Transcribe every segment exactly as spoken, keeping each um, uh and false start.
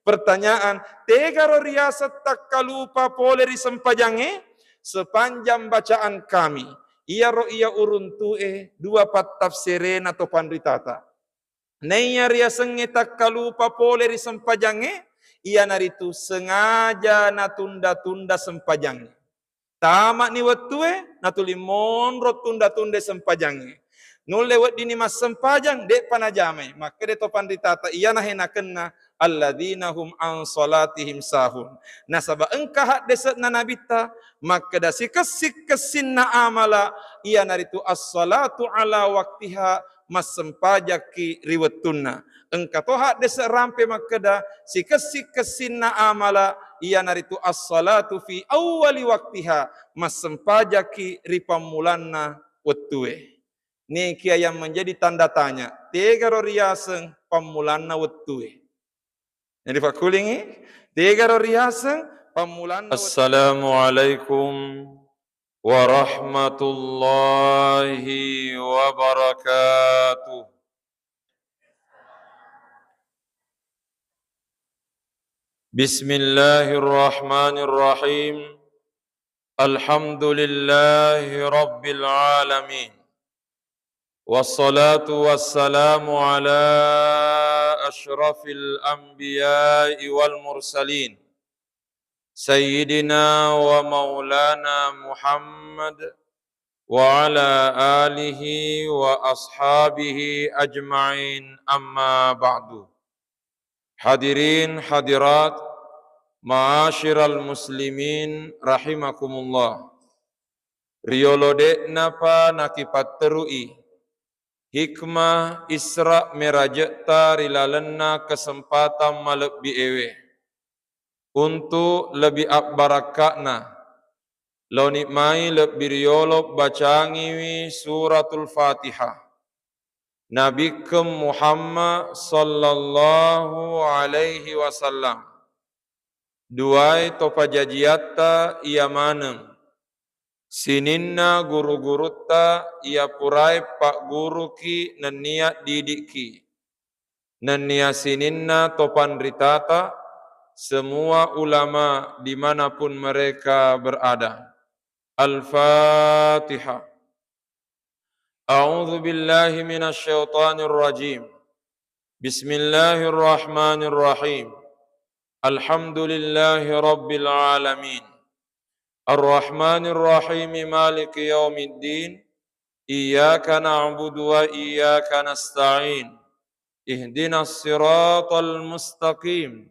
Pertanyaan, tegaro riaseng takkalupa pole ri sempajangnge? Sepanjang bacaan kami, iyaro iya uruntu'e dua pattafsirena to panritata. Naiya riasengnge takkalupa pole ri sempajangnge, iyanaritu sengaja natunda-tunda sempajangnge. Tama'ni wettue, natuli monro tunda-tunda sempajangnge. Nulle weddini massempajang, de'pa najamai. Makkeda to panritata, iyana henakenna, alladzina hum an salatihim sahun. Nasaba engka haddese'na Nabitta, makkeda sikessi-kessinna amala, iyanaritu as-salatu ala waktiha, massempajakki ri wettunna. Engka to haddese' rampe makkeda, sikessi-kessinna amala, iyanaritu as-salatu fi awwali waktiha, massempajakki ri pammulanna wettue. Nekia yang menjadi tanda tanya, tegaro riaseng pammulanna wettue? Jadi fakkulingi, tegaro riaseng pammulanna wettue. Assalamualaikum warahmatullahi wabarakatuh. Bismillahirrahmanirrahim. Alhamdulillahi rabbil alamin. Wassalatu wassalamu ala asyrafil anbiya'i wal mursalin, Sayyidina wa maulana Muhammad wa ala alihi wa ashabihi ajma'in, amma ba'du. Hadirin hadirat, ma'asyiral muslimin rahimakumullah. Riyolo de'napa nakipatterui hikmah Isra Meraje'ta ri lalenna kesempatan malebbi ewe. Untuk lebih abbarakka'na, laoni mai lebbi riyolo bacangiwi Suratul Fatihah. Nabikkeng Muhammad sallallahu alaihi wasallam. Duai to pajajiatta iya maneng, sininna guru-gurutta iya purae pagguruki nennia didikki, nennia sininna to panritata, semua ulama dimanapun mereka berada. Al-Fatihah. A'udzu billahi minasy syaithanir rajim. Bismillahirrahmanirrahim. Alhamdulillahi rabbil alamin. Arrahmanirrahim. Maliki yaumiddin. Iyyaka na'budu wa iyyaka nasta'in. Ihdinas siratal mustaqim.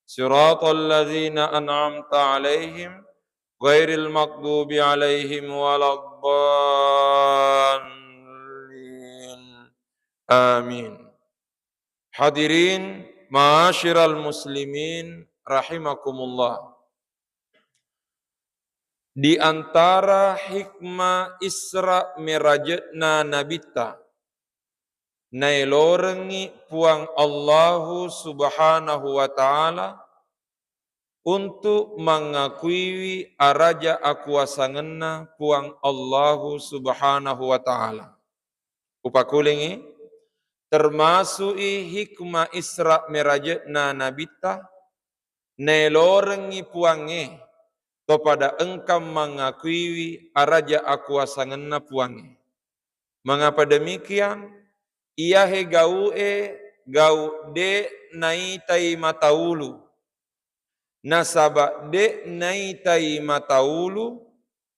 Siratal ladzina an'amta 'alaihim ghairil maghdubi 'alaihim waladdallin. Amin. Hadirin ma'asyiral muslimin rahimakumullah. Di antara hikmah Isra Meraje'na Nabitta, naelorengngi Puang Allahu Subhanahu wa Ta'ala untuk mangakuiwi araja akuasangenna Puang Allahu Subhanahu wa Ta'ala. Upakulingi, termasu'i hikmah Isra Meraje'na Nabitta, naelorengngi Puangnge, topada engka mangakuiwi araja akuasangenna Puangnge. Mengapa demikian? Iyahe gau'e, gau' de' naitai mataulu. Nasaba' de' naitai mataulu,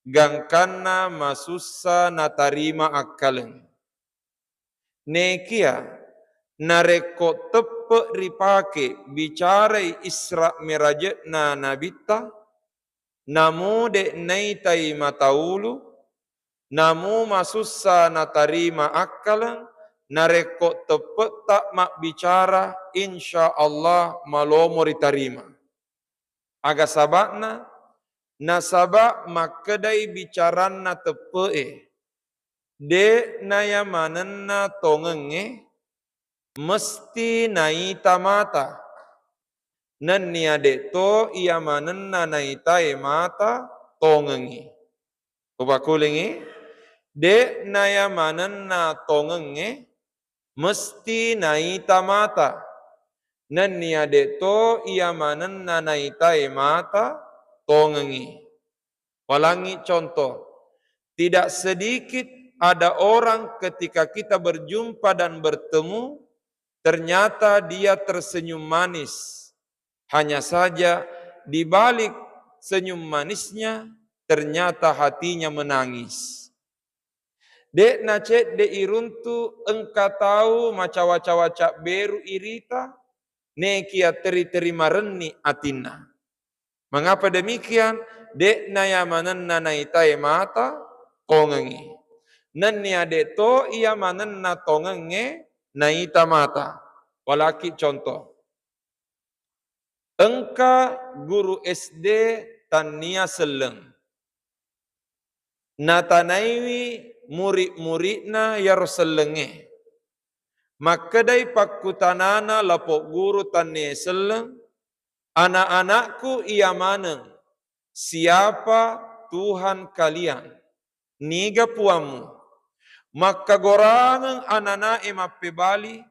gangkanna masussa natarima akkaleng. Nekia, narekko teppe' ripake bicarai Isra Meraje'na Nabitta, namu de' naitai mataulu, namu masussa natarima akkaleng, narekko teppe'ta mabbicara, insya Allah malomo ritarima. Aga saba'na? Nasaba' makkedai bicaranna teppe'e, de' naya manenna tongengnge, mesti naita mata. Nennia de'to iya manenna naitae mata tongengnge. Upakulingi, de' naya manenna tongengnge, mesti naita mata. Nennia de'to iya manenna naitae mata tongengngi. Walangngi contoh, tidak sedikit ada orang ketika kita berjumpa dan bertemu, ternyata dia tersenyum manis. Hanya saja di balik senyum manisnya, ternyata hatinya menangis. De'na cedde' iruntu engka tau macawa-cawa cabberu irita, nekia teri-teri marenni atinna. Mengapa demikian? De'na iya manenna naitae mata tongengngi. Nennia de'to iya manenna tongengnge naita mata. Walaki contoh. Engka guru S D tannia selleng. Natanaiwi murid-muridna iyaro sellengnge. Makkedai pakkutanana lapo guru tannia selleng, "Anak-anakku iya maneng, siapa Tuhan kalian? Niga puammu?" Makkagorangeng anana'e mappebali,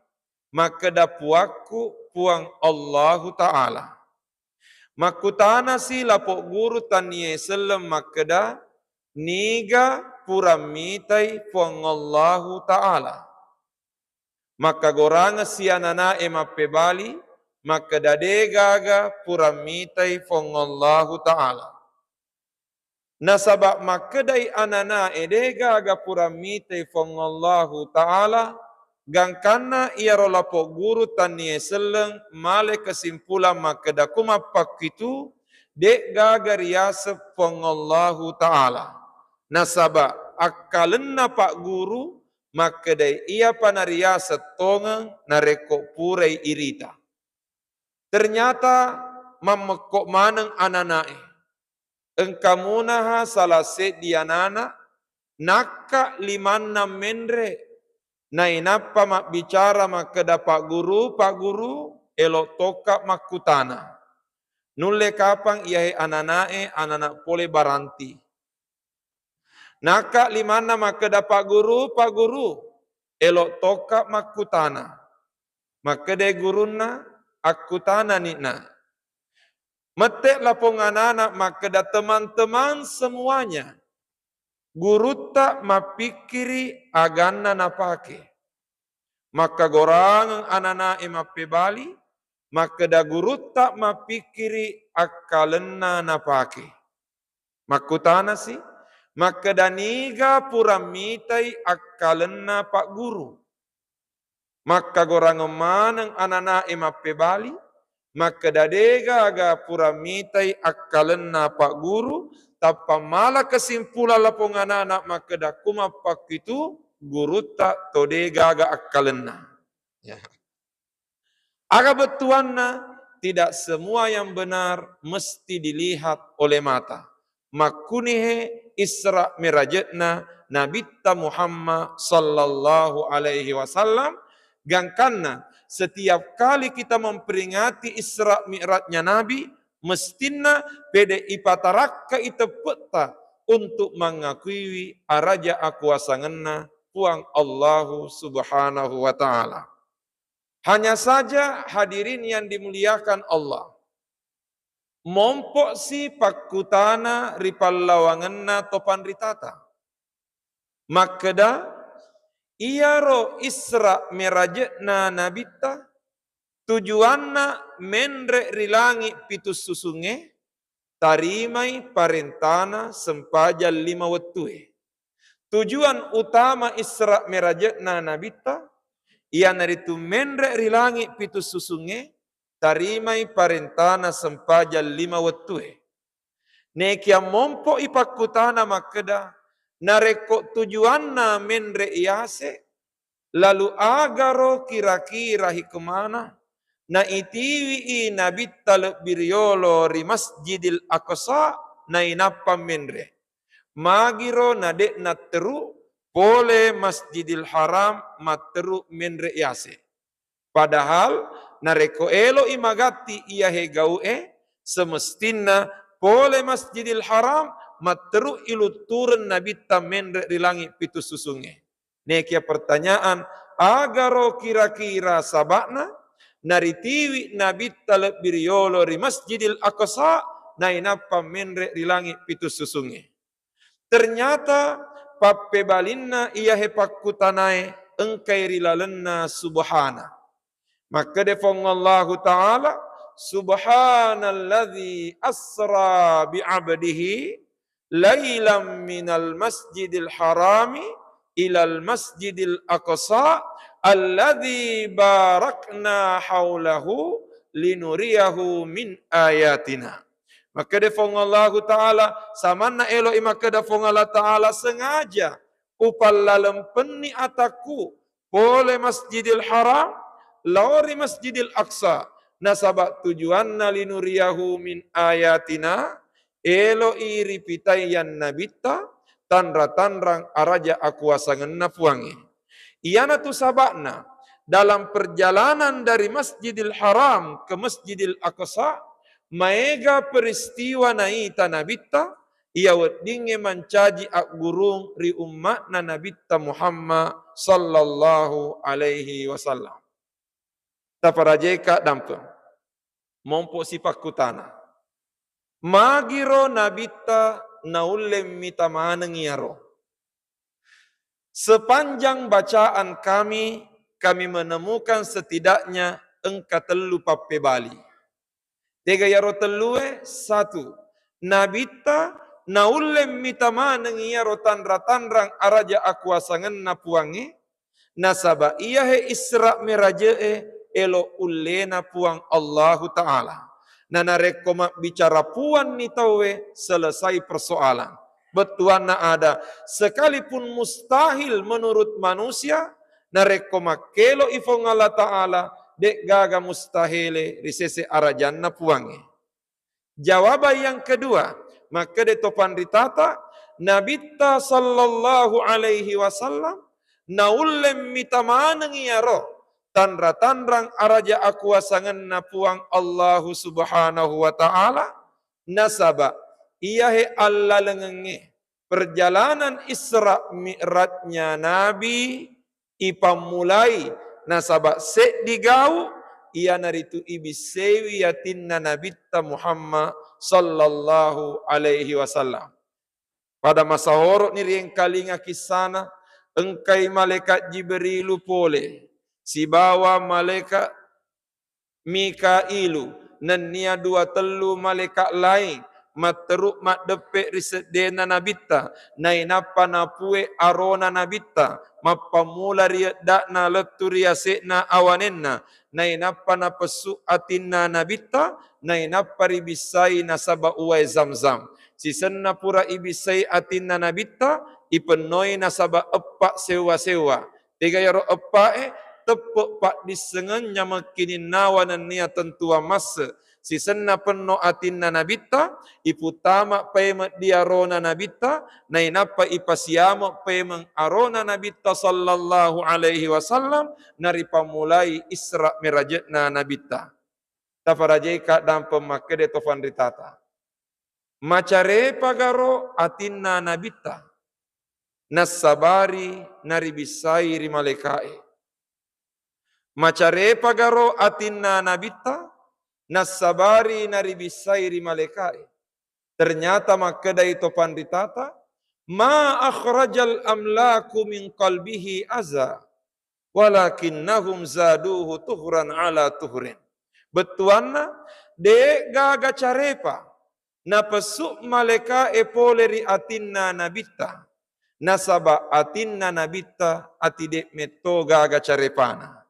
makkeda, "Puakku Puang Allahu Ta'ala." Makkutanasi lapo guru tannia selleng makkeda, "Niga pura mitai Puang Allahu Ta'ala?" Makkagorangeng si anana'e mappebali, makkeda, "Degaga pura mitai Puang Allahu Ta'ala." Nasaba makkedai anana'e, "Degaga pura mitai Puang Allahu Ta'ala," gangkanna iyaro lapo guru tannia selleng male kesimpulan makkeda, "Ku mappakkitu, de'gaga riyaseng Puang Allahu Ta'ala." Nasaba akkalenna pak guru makkedai, "Iyapa nariyaseng tongeng narekko purai irita." Ternyata mammekko maneng anana'e. Engka munaha salah seddi anana, nakka limanna menre, nainappa mabbicara makkeda, "Pak Guru, Pak Guru, elo tokka makkutana." Nulle kapang iyahe anana'e, anana pole baranti. Nakka limanna makkeda, "Pak Guru, Pak Guru, elo tokka makkutana." Makkeda gurunna, "Akkutanani, Nak." Mette lapong anana makkeda, "Teman-teman semuanya, gurutta mappikkiri aganna napake." Makkagorangeng anana'e mappebali, makkeda, "Gurutta mappikkiri akkalenna napake." Makkutanasi, makkeda, "Niga pura mitai akkalenna Pak Guru?" Makkagorangeng maneng anana'e mappebali, makkeda, "Degaga pura mitai akkalenna Pak Guru," tappa mala kesimpulan lapong anana makkeda, "Ku mappakkitu, gurutta to degaga akkalenna." Ya. Aga bettuanna, tidak semua yang benar mesti dilihat oleh mata. Makkunihe Isra Miraje'na Nabitta Muhammad sallallahu alaihi wasallam, gangkanna setiap kali kita memperingati Isra Mi'rajnya Nabi, mestinna pede ipatarakkai teppe'ta untuk mangakuiwi araja akuasangenna Puang Allahu Subhanahu wa Ta'ala. Hanya saja, hadirin yang dimuliakan Allah, mompo'si pakkutana ri pallawangenna to panritata. Makkeda, iyaro Isra Miraje'na Nabitta, tujuanna menre ri langi pitu susungnge, tarimai parentana sempajang lima wettue. Tujuan utama Isra Miraje'na Nabitta, iyanaritu menre ri langi pitu susungnge, tarimai parentana sempajang lima wettue. Nekia mompo'i pakkutana makkeda, narekko tujuanna menre yase, lalu agaro kira-kira hikmana naitiwi'i Nabitta lebbi riyolo ri Masjidil Aqsa nainappa menre? Magiro na de' natteru pole Masjidil Haram matteru menre yase? Padahal narekko elo'i magatti iyahe gau'e, semestinna pole Masjidil Haram, matteru'i luttureng Nabitta menre ri langi pitu susungnge. Nekia pertanyaan, agaro kira-kira saba'na? naritiwi Nabitta lebbi riyolo ri Masjidil Aqsa, nainappa menre ri langi pitu susungnge. Ternyata pappebalinna iyahe pakkutanae engkai ri lalenna subhana. Makkeda Puang Allahu Ta'ala, "Subhanalladzi asra bi abdihi lailam minal masjidil harami ilal masjidil aqsa alladzi barakna haulahu linuriyahu min ayatina." Makkeda Puang Allahu Ta'ala, samanna elo'i makkeda Puang Allah Ta'ala, sengaja upallalempenni atakku pole Masjidil Haram, lao ri Masjidil Aqsa, nasaba tujuanna linuriyahu min ayatina, elo'i ripitaiang Nabitta tanra-tanrang araja akuasangenna Puangnge. Iyanatu saba'na, dalam perjalanan dari Masjidil Haram ke Masjidil Aqsa, maega peristiwa naita Nabitta, iya weddingnge mancaji aggurung ri umma'na Nabitta Muhammad sallallahu alaihi wasallam. Taparajeka dampeng. Mompo sipakkutana. Magiro Nabitta naulle mita maneng iyaro? Sepanjang bacaan kami, kami menemukan setidaknya engka tellu pappebali. Tega iyaro tellue? Satu, Nabitta naulle mita maneng iyaro tanra-tanrang araja akuasangenna Puangnge, nasaba iyahe Isra Miraje'e elo ullena Puang Allahu Ta'ala. Na narekko mabbicara puanni tauwe, selesai persoalan. Bettuanna ada, sekalipun mustahil menurut manusia, narekko makkelo'i Puang Allah Ta'ala, de'gaga mustahele ri sese arajanna Puangnge. Jawaban yang kedua, makkeda to panritata, Nabitta sallallahu alaihi wasallam naulle mita maneng iyaro tanra-tanrang araja akuasangenna Puang Allahu Subhanahu wa Ta'ala, nasaba iyahe allalengengnge perjalanan Isra Mi'rajnya Nabi ipammulai nasaba seddi gau, iyanaritu ibissewi atinna Nabitta Muhammad sallallahu alaihi wasallam. Pada masahoro'ni riengkalinga kissana, engkai malaikat Jibrilu pole sibawa malaikat Mikailu, nennia dua tellu malaeka laing matteru maddeppe ri seddena Nabitta, nainappa napue arona Nabitta, mappammula ri edda'na lettu ri ase'na awanenna, nainappa napessu atinna Nabitta, nainappa ribissai nasaba uwae Zamzam. Sisenna pura ibissai atinna Nabitta, ipennoi nasaba eppa sewwa-sewwa. Tega iyaro eppa'e? Teppe' paddissengeng nyameng kininnawa nennia tentuang masse. Sisenna penno atinna Nabitta, iputtama paimeng di arona Nabitta, nainappa ipasiame paimeng arona Nabitta sallallahu alaihi wasallam, naripammulai Isra Miraje'na Nabitta. Taparajeka dampeng makkeda to panritata. Macarepagaro atinna Nabitta, nassabari naribissai ri malaeka'e. Macarepagaro atinna Nabitta, nassabari naribissai ri malaeka'e. Ternyata makkedai to panritata, "Ma akhrajal amlaku min qalbihi aza, walakinnahum zaduhu tuhran ala tuhrin." Bettuanna, de'gaga carepa napessu malaeka'e pole ri atinna Nabitta, nasaba atinna Nabitta ati de' metto gaga carepana.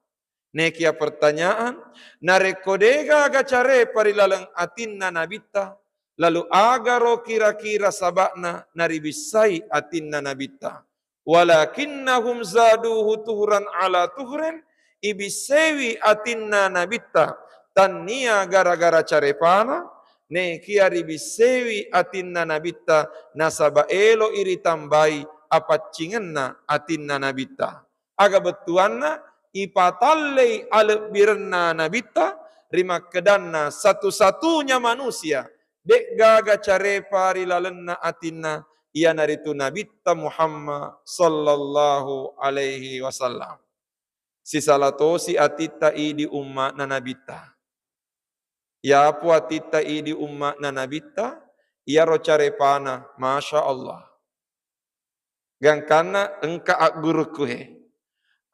Nekia pertanyaan, narekko de'gaga carepa ri laleng atinna Nabitta, lalu agaro kira-kira saba'na naribissai atinna Nabitta? "Walakinnahum zaduhu tuhran ala tuhrin," ibissewi atinna Nabitta, tannia gara-gara carepana, nekia ribissewi atinna Nabitta, nasaba elo'i ritambai apaccingenna atinna Nabitta. Aga bettuanna? Ipatallei alebbirenna Nabitta, rimakkedanna satu-satunya manusia de'gaga carepa ri lalenna atinna, iyanaritu Nabitta Muhammad sallallahu alaihi wasallam. Sisala tosi atitta idi umma'na Nabitta. Yapo atitta idi umma'na Nabitta, iyaro carepana, Masya Allah. Gangkanna engka aggurukku he.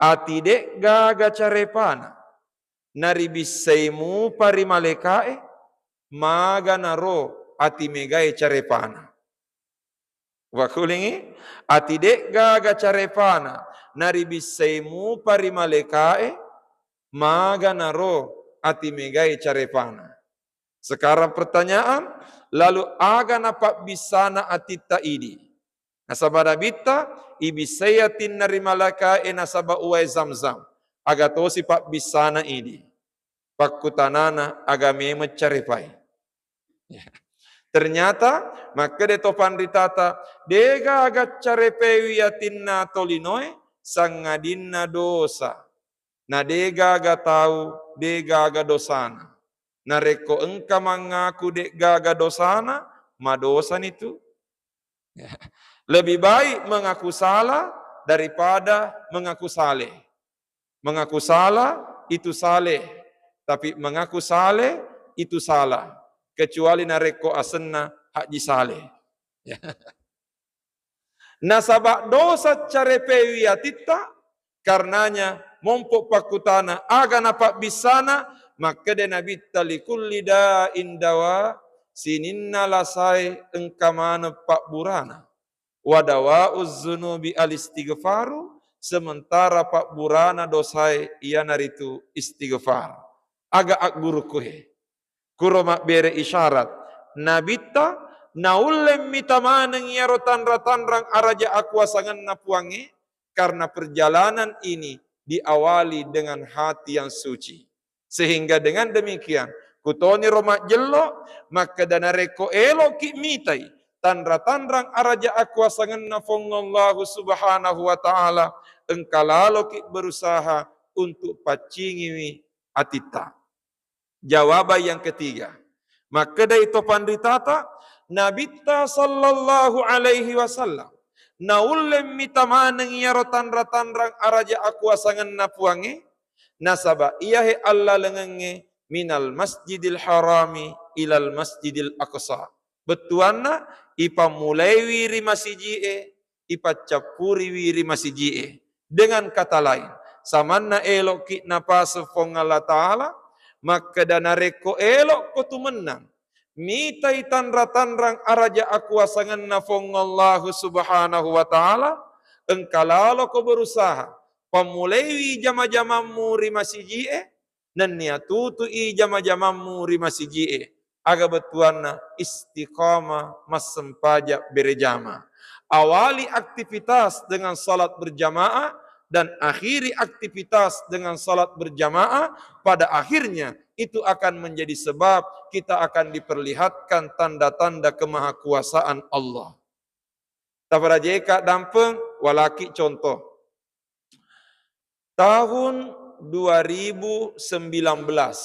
Ati de'gaga carepana, naribissai mupa ri malaeka'e, maganaro ati megae carepana. Wakulingi, ati de'gaga carepana, naribissai mupa ri malaeka'e, maganaro ati megae carepana. Sekarang pertanyaan, lalu aga napabbissana atitta idi? Nasaba Nabitta, ibissai atinna ri malaeka'e nasaba uwae Zamzam. Aga tosi pabbissana idi? Pakkutanana, aga memeng carepae? Ternyata makkeda to panritata, degaga carepewi atinna tolinoe, sangadinna dosa. Na degaga tau, degaga dosana. Narekko engka mangaku degaga dosana, madosani tu. Lebih baik mengaku salah daripada mengaku saleh. Mengaku salah itu saleh, tapi mengaku saleh itu salah. Kecuali narekko asenna Haji Saleh. Nasaba dosa carepewi atitta, karenanya mompo pakkutana aga napabbissana, makkeda Nabitta, "Likulli da'in dawa," sininna lasae engka maneng pabburana. "Wa dawa'uz zunubi al-istighfaru," sementara pabburana dosae iyanaritu istighfar. Aga aggurukku he? Kuro mabbere isyarat, Nabitta, naulle mita maneng iyaro tanra-tanrang araja akuasangenna Puangnge, karena perjalanan ini diawali dengan hati yang suci. Sehingga dengan demikian, kutoniro majjello, makkeda narekko eloki mitai tanra-tanrang araja akuasangenna Puang Allahu Subhanahu wa Ta'ala, engka laloki berusaha untuk paccingiwi atitta. Jawaban yang ketiga, makkedai to panritata, Nabitta sallallahu alaihi wasallam, naulle mita maneng iyaro tanra-tanrang araja akuasangenna Puangnge, nasaba iyahe allalengengnge minal masjidil harami ilal masjidil aqsa. Bettuanna, ipammulaiwi ri masiji'e, ipaccappuriwi ri masiji'e. Dengan kata lain, samanna elo'ki napaseng Puang Allah Ta'ala, makkeda narekko elo'ko tu mennang mitai tanra-tanrang araja akuasangenna Puang Allahu Subhanahu wa Ta'ala, engka laloko berusaha pammulaiwi jama-jamammu ri masiji'e, nennia tutu'i jama-jamammu ri masiji'e. Aga bettuanna? Istiqamah massempajang berejama. Awali aktivitas dengan salat berjamaah dan akhiri aktivitas dengan salat berjamaah, pada akhirnya itu akan menjadi sebab kita akan diperlihatkan tanda-tanda kemahakuasaan Allah. Taparajeka dampeng, walaki contoh. Tahun dua ribu sembilan belas,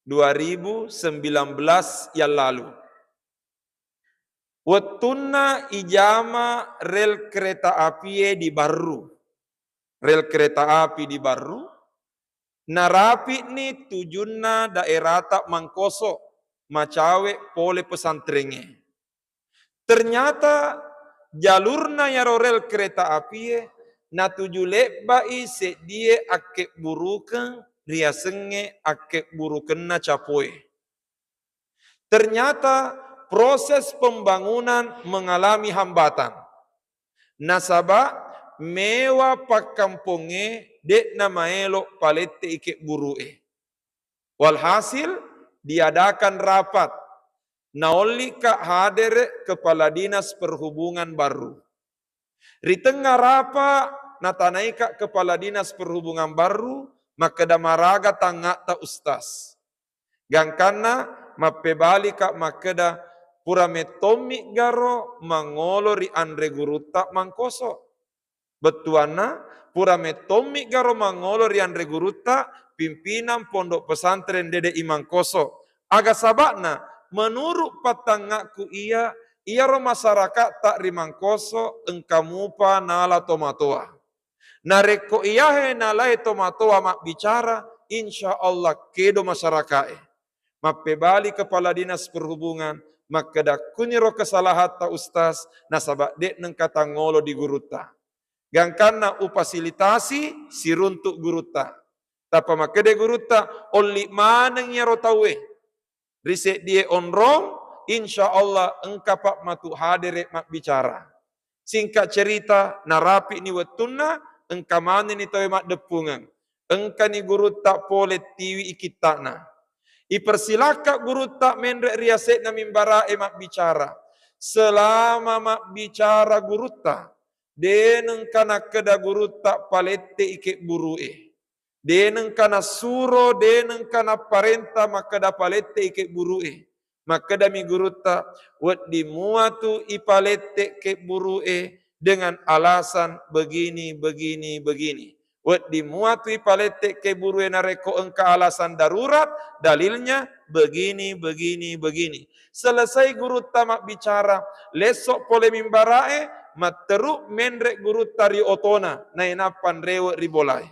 dua ribu sembilan belas yang lalu, wettunna ijama rel kereta apie di Barru, rel kereta api di Barru, narapi'ni tujunna daerata Mangkoso, macawe pole pesantrengnge. Ternyata jalurna iyaro rel kereta apie natuju lebba'i seddie akkebburukeng riasengnge akkebburukenna capoe. Ternyata proses pembangunan mengalami hambatan. Nasaba mewa pakkampongnge de'na maelo palette'i kebburu'e. Walhasil, diadakan rapat. Naollika hadere Kepala Dinas Perhubungan Barru. Ri tengnga rapa, natanaika Kepala Dinas Perhubungan Barru, makkeda, "Maraga tangnga'ta, Ustaz?" Gangkanna mappebalika makkeda, "Pura mettommi garo mangolo ri anre gurutta Mangkoso?" Bettuanna, pura mettommi garo mangolo ri anre gurutta, pimpinan pondok pesantren Dede Imangkoso. Aga saba'na? Menurut pattangngakku iya, iyaro masyaraka'ta ri Mangkoso engka mupa nala tomatoa. Narekko iyahe nalae tomatoa mabbicara, insya Allah kedo masyarakae. Mappebali kepala dinas perhubungan, makkeda kuniro kesalahatta Ustaz, nasaba de' nengka tangngolo di gurutta. Gangkanna ufasilitasi siruntu gurutta. Tappa makkeda gurutta, olli maneng iyaro tauwe. Ri seddie onrong, insya Allah engkapa matu hadere mabbicara. Singkat cerita, narapi'ni wettunna, engka manenni tauwe maddeppungeng. Engkani gurutta pole tiwi ikitta'na. Ipersilakka gurutta menre ri ase'na mimbarae mabbicara. Selama mabbicara gurutta, de nengka nakkeda gurutta palette ikebburu'e. De nengka nassuro, de nengka napparenta makkeda palette ikebburu'e. Makkedami gurutta, wedding muatu ipalette kebburu'e dengan alasan begini, begini, begini. Wedding muatu ipalette kebburu'e narekko engka alasan darurat, dalilnya begini, begini, begini. Selesai gurutta mabbicara, lesso pole mimbarae, matteru menre gurutta ri otona, nainappa nrewe ri bolae.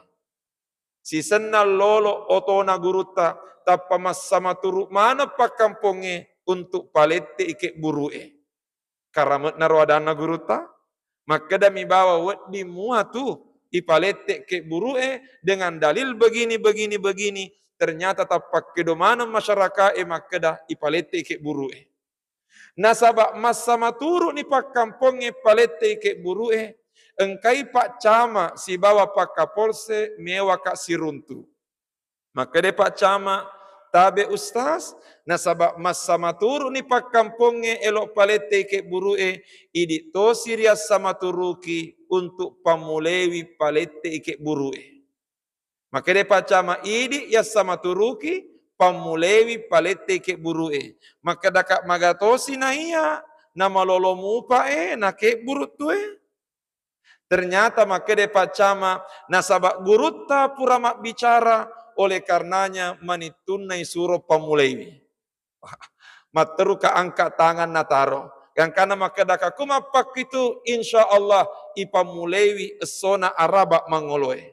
Sisenna lolo otona gurutta, tappa massamaturu maneng pakkampongnge untuk palette ikebburu'e. Karame'naro adanna gurutta? Makkedami bawa wedding muatu ipalette kebburu'e dengan dalil begini, begini, begini. Ternyata tappakkedo maneng masyarakae makkeda ipalette kebburu'e. Nasaba massamaturu'ni pakkampongnge palettei kebburu'e, engkai Pak Camat sibawa Pak Kapolsek mewaka siruntu. Makkeda Pak Camat, tabe Ustaz, nasaba massamaturu'ni pakkampongnge elo palettei kebburu'e, idi tosi riassamaturuki untuk pammulewi palettei kebburu'e. Makkedai Pak Camat, idi yassamaturuki pammulewi palettei kebburu'e. Makkedaka magatosi naiya namalolo mupae nakebburu tue. Ternyata makkedai Pak Camat, nasaba gurutta pura mabbicara, oleh karenanya manittunna isuro pammulewi. Matteruka angka tangan nataro. Gangkanna makkedaka ku mappakkitu, insya Allah ipammulewi essona araba mangoloe.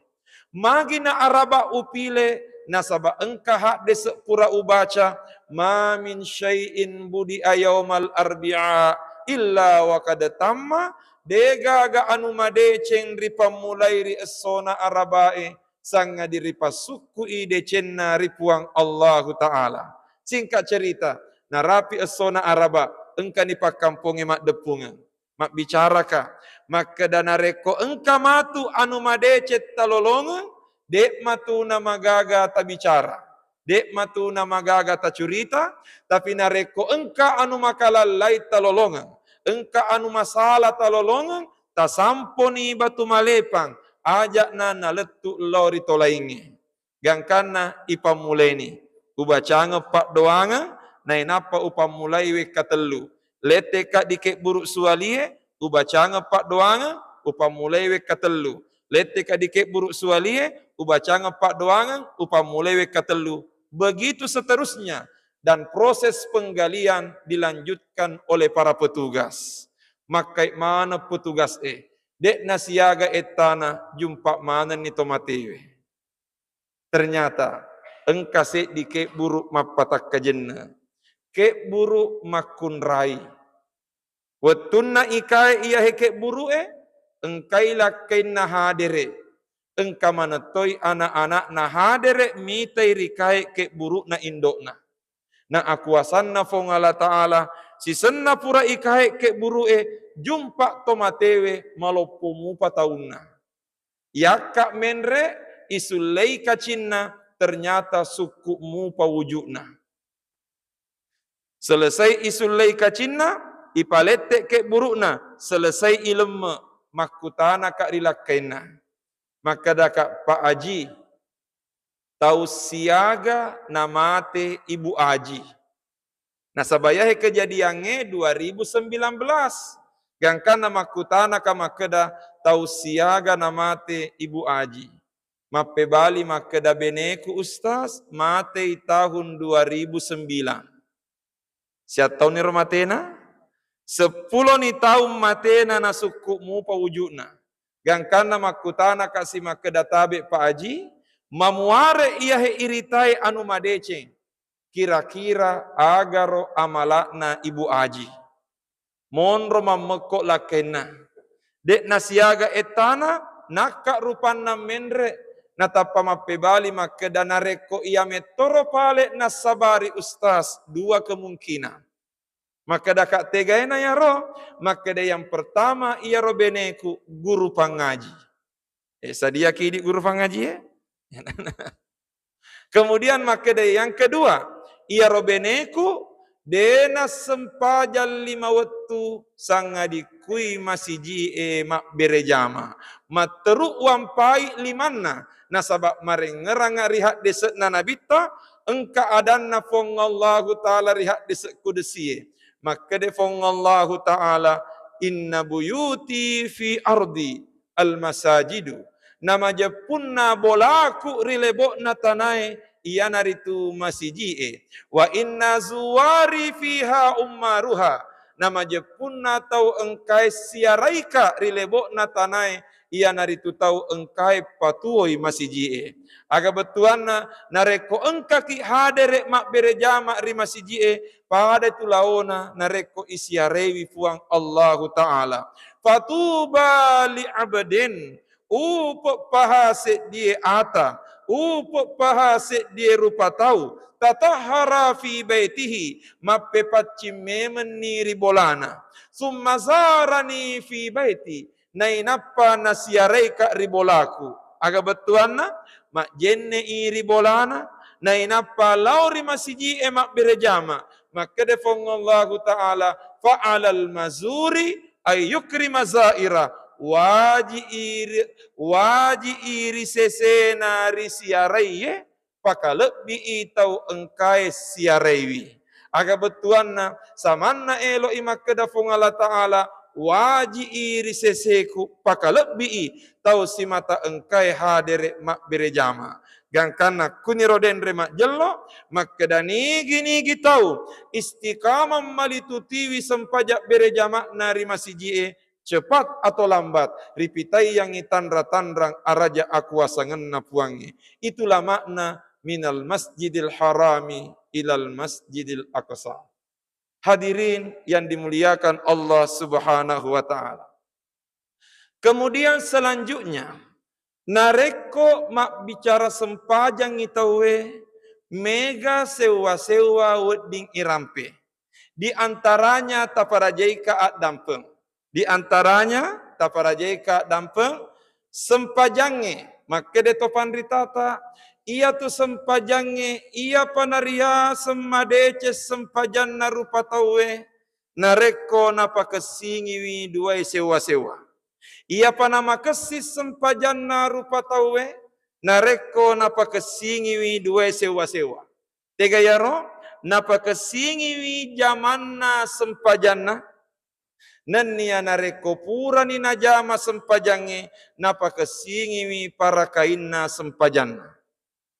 Magi na araba upile, nasaba engka haddese pura ubaca, ma min syai'in budi'a yaumal arbi'a illa wa qad tamma, degaga anu madeceng ripammulai ri essona arabae, sangadi ripassukku'i decenna ri Puang Allahu Ta'ala. Singkat cerita, narapi essona araba, engkani pakkampongnge maddeppungeng. Mabbicaraka, makkeda narekko engka matu anu madeceng talolongeng, de matu namagaga tabicara, de matu namagaga tacurita, tapi narekko engka anu makalallai talolongeng, engka anu masala talolongeng, tasamponi batu malepang, aja'na nalettu lao ri tolaingnge. Gangkanna ipammulaini, ubacangeng paddoangeng, nainappa upammulai wekka tellu. Letteka di kebburu suwalie, ubacangeng paddoangeng, upammulai wekka tellu. Letteka di kebburu suwalie, ubacangeng paddoangeng, upammulai wekka tellu. Begitu seterusnya, dan proses penggalian dilanjutkan oleh para petugas. Makkai maneng petugas e, de'na siaga ettana, jumpa manenni tomatewe. Ternyata engka seddi kebburu mappatakkajenna. Kebburu makkunrai. Wettunna ikae iyahe kebburu'e, engkai lakkainna hadere. Engka manettoi ana-ana'na hadere mitai rikae kebburu'na indo'na. Na akuasanna Fuang Allah Ta'ala, sisenna pura ikae kebburu'e, jumpa tomatewe maloppo mupa taunna. Yakka menre, isullei kacinna, ternyata sukku mupa wuju'na. Selesai isullei kacinna, ipalette kebburu'na, selesai ilemme, makkutanaka ri lakkainna. Makkedaka, Pak Aji, tau siaga namate Ibu Aji. Nasaba iyahe kejadiangnge dua ribu sembilan belas. Gangkanna makkutanaka makkeda, tau siaga namate Ibu Aji. Mappebali makkeda, beneku Ustaz, matei tahun dua ribu sembilan. Siattauniro matena? Seppuloni taung matena nasukku mupa wuju'na. Gangkanna makkutanaka si makkeda, "Tabe Pak Aji, mamuare iyahe iritae anu madeceng, kira-kira agaro amala'na Ibu Aji?" Monro mammekko lakkainna. De'na siaga ettana, nakka rupanna menre, natappa mappebali makkeda, "Narekko iya mettoro pale nassabari Ustaz, dua kemungkinan." Makkeda, "Kak, tegaena yaro?" Makkeda, "Yang pertama, iyaro beneku guru pangaji." Eh, sadiaki idi guru pangaji, eh? Kemudian makkeda, "Yang kedua, iyaro beneku de nassempajang lima wettu sangadikkui masiji e mabbere jama. Matteru wampai limanna, nasaba marengngeranga ri haddese'na Nabitta, engka adanna Puang Allahu Ta'ala ri haddese' kudusie." Makkeda Puang Allahu Ta'ala, "Inna buyuti fi ardi al-masajidu." Namajeppunna bolaku ri lebo'na tanae, iyanaritu masiji e. "Wa inna zuwari fiha ummaruha." Namajeppunna tau engkae siaraika ri lebo'na tanae, iyanaritu tau engkae patuoi masiji e. Aga bettuanna, narekko engkaki hadere mabbere jama ri masiji e, pada tu laona narekko isiarewi Puang Allahu Ta'ala. "Fatuba li abdin," upe paha seddie ata, upe paha seddie rupa tau, "tatahhara fi baitihi," mappepaccing memenni ri bolana, "summa zarani fi baiti," nainappa nasiaraika ri bolaku. Aga bettuanna? Majjenne'i ri bolana, nainappa lao ri masiji e mabbere jama. Makkeda Puang Allahu Ta'ala, "Fa'alal mazuri ay yukrima zaira." Waji'i ri, waji'i ri sesena ri siaraiye, pakalebbi'i tau engkae siaraiwi. Aga bettuanna, samanna elo'i makkeda Puang Allah Ta'ala, "Waji'i ri seseku, pakalebbi'i tau simata engkae hadere mabbere jama." Gangkanna kuniro denre majjello, makkeda nigi-nigi tau istiqamah malitutiwi sempajang bere jama'na ri masiji e, cepat atau lambat, ripitaiyangngi tanra-tanrang araja akuasangenna Puangnge. Itulah makna minal masjidil harami ilal masjidil aqsa. Hadirin yang dimuliakan Allah Subhanahu wa Ta'ala. Kemudian selanjutnya, narekko mabbicara sempajangngi tauwe, mega sewwa-sewwa wedding irampe. Di antaranya taparajaika addampeng. Di antaranya taparajaika addampeng, sempajangnge. Makkeda to panritata, iyatu sempajangnge, iyapa nariaseng madeceng sempajanna rupa tauwe, narekko napakessingiwi duae sewwa-sewwa. Iyapa namakessing sempajanna rupa tauwe, narekko napakessingiwi duae sewwa-sewwa. Tega yaro? Napakessingiwi jamanna sempajanna. Nennia narekko purani najama sempajangnge, napakessingiwi parakainna sempajanna.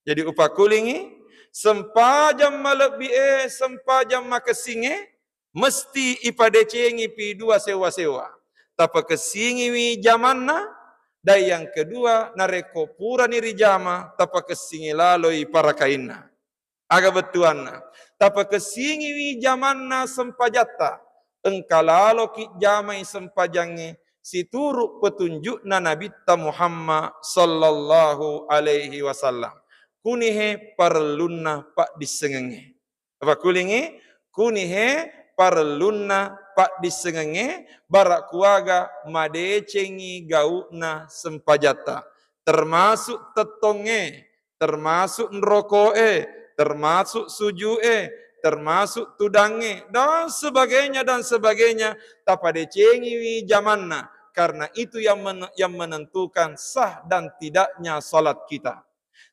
Jadi upakkulingi, sempajang malebbi e, sempajang makessingnge, mesti ipadecengi pi dua sewwa-sewwa. Tapakessingiwi jamanna, dan yang kedua, narekko purani rijama, tapakessingi laloi parakainna. Aga bettuanna? Tapakessingiwi jamanna sempajatta, engka laloki jamai sempajangnge situru petunjukna Nabitta Muhammad sallallahu alaihi wasallam. Kunihe parellunna paddissengengnge. Apa kulingi? Kunihe parellunna paddissengengnge, bara kuaga madecengi gau'na sempajatta, termasuk tettongnge, termasuk nroko'e, termasuk suju'e, termasuk tudangnge, dan sebagainya, dan sebagainya, tapadecengiwi jamanna, karena itu yang men-, yang menentukan sah dan tidaknya salat kita.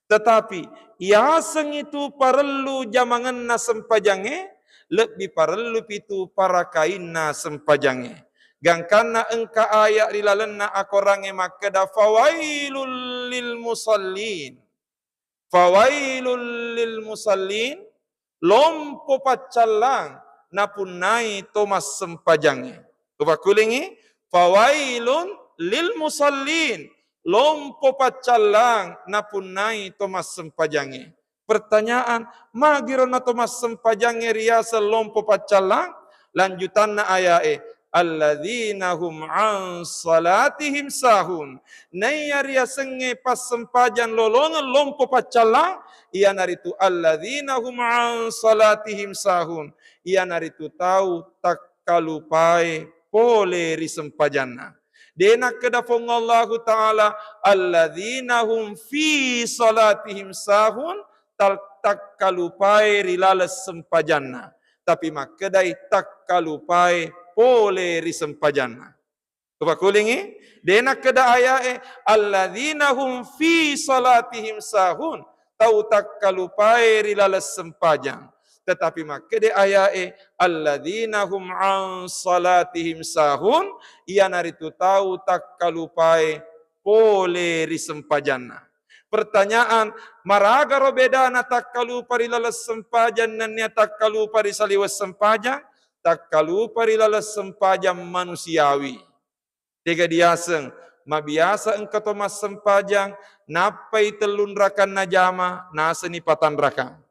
Tetapi, yaseng itu parellu jamangenna sempajangnge, lebbi parellu pitu parakainna sempajangnge. Gangkanna engka ayat ri lalenna akorangnge makkeda, "Fawailul lil musallin." Fawailul lil musallin, lompo paccallang napunnai to massempajangnge. Upakkulingi, fawailun lil musallin, lompo paccallang napunnai to massempajangnge. Pertanyaan, magiro na to massempajangnge riaseng lompo paccallang? Lanjutanna ayae, alladzina hum an salatihim sahun. Naiya riasengnge passempajang lolongeng lompo paccallang, iyanaritu alladzina hum an salatihim sahun, iyanaritu tau takkalupae pole ri sempajanna. De nakkeda Puang Allahu Ta'ala, alladzina hum fi salatihim sahun, tal-, takkalupae ri laleng sempajanna. Tapi makkedai takkalupae pole ri sempajanna. Upakulingi, de nakkeda ayae, alladzina hum fi salatihim sahun, tau takkalupae ri laleng sempajang. Tetapi makkede ayae, alladzina hum an salatihim sahun, iyanaritu tau takkalupae pole ri sempajanna. Pertanyaan, maragaro bedana takkalupa ri laleng sempajang nennia takkalupa ri saliweng sempajang? Takkalupa ri laleng sempajang manusiawi. Tega diaseng, mabiasa engka to massempajang, nappai tellunrakang najama, naseni patanrakang.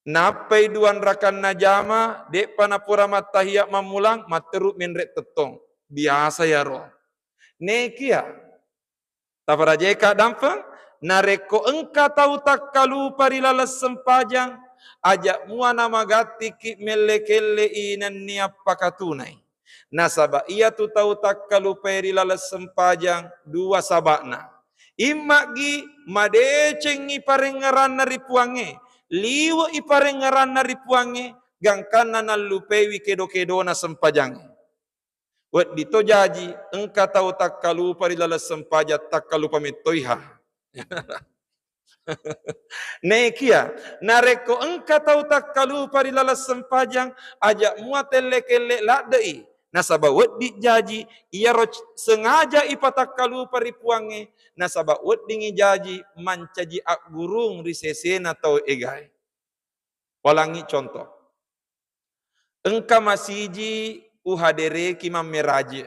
Nappai duanrakang najama, de'pa napura mattahiya mammulang, matteru menre tettong. Biasa yaro. Nekia, taparajeka dampeng, narekko engka tau takkalupa ri laleng sempajang, aja mua namagattiki melle-kelle i nennia pakatunai. Nasaba iyatu tau takkalupai ri laleng sempajang dua saba'na. Imma'gi madecengngi parengngeranna ri Puangnge, liwe'i parengngeranna ri Puangnge, gangkanna nallupaiwi kedo-kedona sempajangnge. Wedding to jaji, engka tau takkalupa ri laleng sempajang, takkalupa mettoiha. Nekia, narekko engka tau takkalupa ri laleng sempajang, aja mua telle-kelle ladde'i. Nasaba wedding jaji, iyaro c-, sengaja ipatakkalupa ri Puangnge, nasaba weddingngi jaji mancaji aggurung ri sesena tau egae. Walangngi contoh. Engka masiji uhadereki mammeraje.